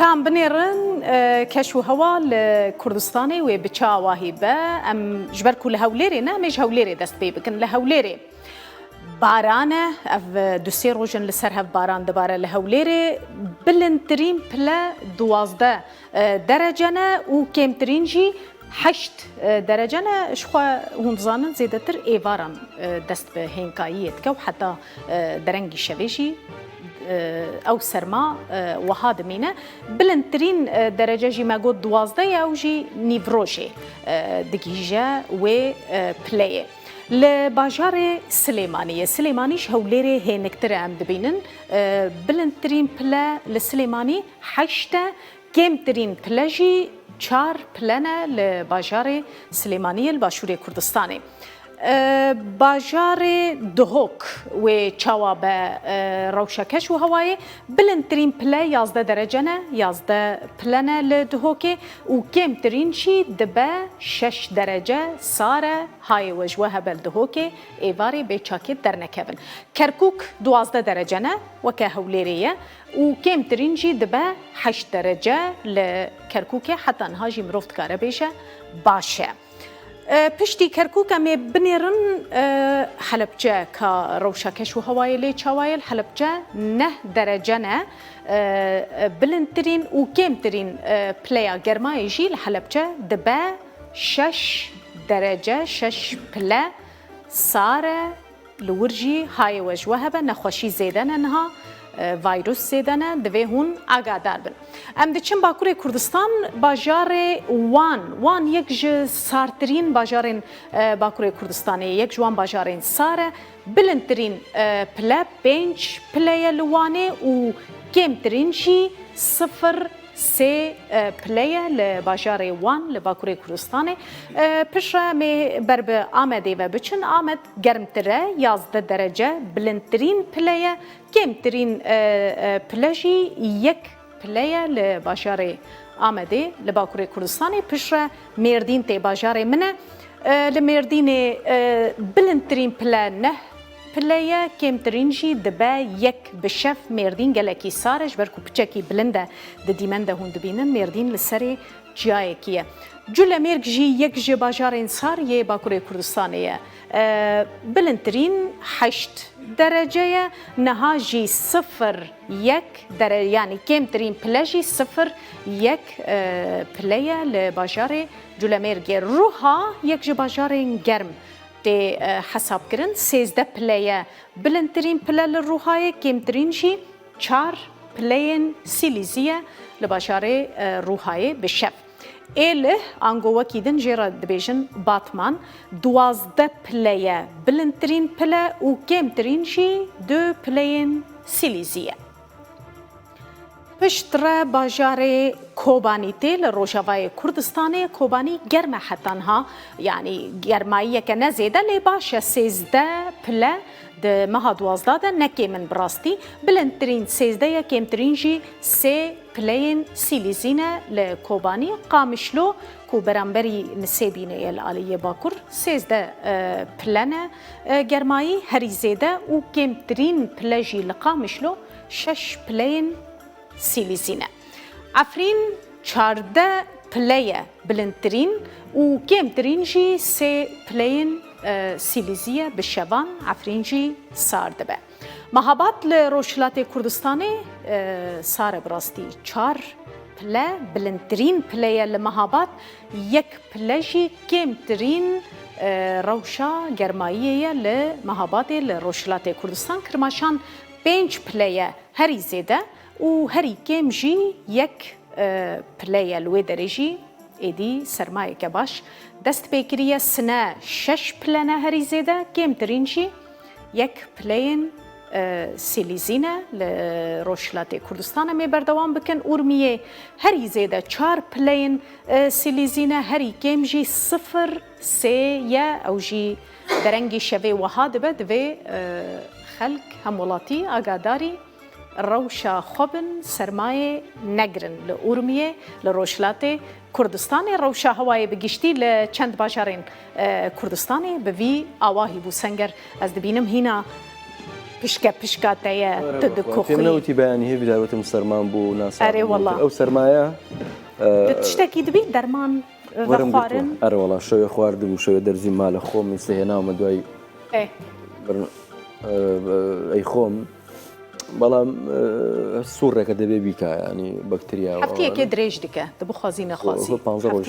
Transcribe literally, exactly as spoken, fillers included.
Tam binêrin, e, keş û hewa li Kurdistanê wê bi çi awahî be? Em ji ber ku li Hewlêrê ne, em ê ji Hewlêrê dest pê bikin. Li Hewlêrê baran e, ev du sê roj in li ser hev baran dibare li Hewlêrê. Bilindtirîn pile duwazdeh, e, derece ne û kêmtirîn jî heşt, e, derece ne. Ji xwe hûn dizanin zêdetir êvaran, e, dest bi hênkayiyê dike û heta, e, derengî şevê jî, e, ew serma, e, wiha dimîne. Bilindtirîn, e, derece jî me got duwazdeh ye, ew jî nîvrojê, e, digihîje wê, e, pileyê. Li bajarê Silêmaniyê, Silêmanî ji Hewlêrê hêniktir e, em dibînin. E, bilindtirîn pile li Silêmanî heşt e, kêmtirîn pile jî çar pile ne li bajarê Silêmaniyê li başûrê Kurdistanê. E, bajarê Duhok wê çawa be, e, rewşa keş û hewayê? Bilindtirîn pile yazdeh derece ne, yazdeh pile ne li Duhokê û kêmtirîn jî dibe şeş derece, sar e, hayê we ji we hebe li Duhokê, êvarê bê çakêt dernekevin. Kerkûk duwazdeh derece ne, weke Hewlêrê ye û kêmtirîn jî dibe heşt derece li Kerkûkê, heta niha jî mirov dikare bêje baş e. E, piştî Kerkûk em ê binêrin, e, Helebce ka rewşa keş û hewayê lê çawa ye. Li Helebce neh derece ne, e, e, bilindtirîn û kêmtirîn, e, pileya germayê jî li Helebce dibe şeş derece, şeş pile, sar e. Li wir jî hayê we ji we hebe, nexweşî zêde ne niha, e, vayrus zêde ne, divê hûn agadar bin. Em diçin Bakurê Kurdistan, bajarê Wan. Wan yek ji sartirîn bajarên, e, Bakurê Kurdistanê ye, yek ji wan bajarên sar e. Bilindtirîn, e, pile pênc pile ye li Wanê û kêmtirîn jî sifir sê, e, pile ye li bajarê Wan li Bakurê Kurdistanê. E, piştre em ê ber bi Amedê ve biçin. Amed germtir e, yazdeh derece, bilindtirîn pile ye, kêmtirîn, e, e, pile jî yek pile ye li bajarê Amedê li Bakurê Kurdistanê. Piştre Mêrdîn tê bajarê min e. E, li Mêrdînê, e, bilindtirîn pile neh pile ye, kêmtirîn jî dibe yek. Bi şev Mêrdîn gelekî sar e, ji ber ku piçekî bilind e, di dîmen de hûn dibînin, Mêrdîn li serê çiyayekî ye. Culemêrg jî yek ji bajarên sar yê Bakurê Kurdistanê ye. E, bilindtirîn heşt derece ye, niha jî sifir yek dere-, yanî kêmtirîn pile jî sifir yek, e, pile ye li bajarê Culemêrgê. Ruha yek ji bajarên germ tê, e, hesabkirin, sêzdeh pile ye. Bilindtirîn pile li Ruhayê, kêmtirîn jî çar pileyên sîlîzî ye li bajarê, e, Ruhayê bi şev. Êlih, ango wekî din jê re dibêjin Batman, duwazdeh pile ye bilindtirîn pile û kêmtirîn jî du pileyên sîlîzî ye. Piştre bajarê Kobanî tê li rojavayê Kurdistanê. Kobanî germ e heta niha, yanî germayiyeke ne zêde lê baş e, sêzdeh pile di meha duwazdeh de ne kêm in bi rastî. Bilindtirîn sêzdeh ye, kêmtirîn jî sê pileyên sîlîzî ne li Kobanî. Qamişlo ku beramberî Nisêbînê ye li aliyê bakur, sêzdeh, e, pile ne, e, germayî herî zêde û kêmtirîn pile jî li Qamişlo şeş pileyên sîlîzî ne. Efrîn çardeh pile ye bilindtirîn û kêmtirîn jî sê pileyên, e, sîlîzî ye. Bi şevan Efrîn jî sar dibe. Mehabad li Rojhilatê Kurdistanê, e, sar e bi rastî, çar pile, bilindtirîn pile ye li Mehabad, yek pile jî kêmtirîn, e, rewşa germayiyê ye li Mehabadê li Rojhilatê Kurdistan. Kirmaşan pênc pile ye herî zêde û herî kêm jî yek, e, pile ye. Li wê derê jî êdî sermayeke baş dest pê kiriye. Sine şeş pile ne herî zêde, kêmtirîn jî yek pileyên, e, sîlîzî ne li Rojhilatê Kurdistan. Em ê berdewam bikin. Urmiyê herî zêde çar pileyên, e, sîlîzî ne, herî kêm jî sifir sê ye. Ew jî derengî şevê wiha dibe, divê, e, xelk, hemwelatî agadarî rewşa xwe bin, sermayê negirin li Urmiyê, li Rojhilatê Kurdistanê. Rewşa hewayê bi giştî li çend bajarên, e, Kurdistanê bi vî awahî bû. Senger, ez dibînim hîna pişke pişka te ye, tu dikuxî. Pêm newtî be, yanî hêvîdar, wetim serman bû, nasar. Erê wala. Ew sermaye Tu tiştekî dibî derman werim vexwarin? Erê wala, şewê xwardim, şewê derzî male xom, sehêna me duay Ê. Ey xom. Belam, e, sûreke debê bîka, yanî bakteriya. Heftiyekê dirêj dike, tu bixwazî nexwazî. Panzdeh roj.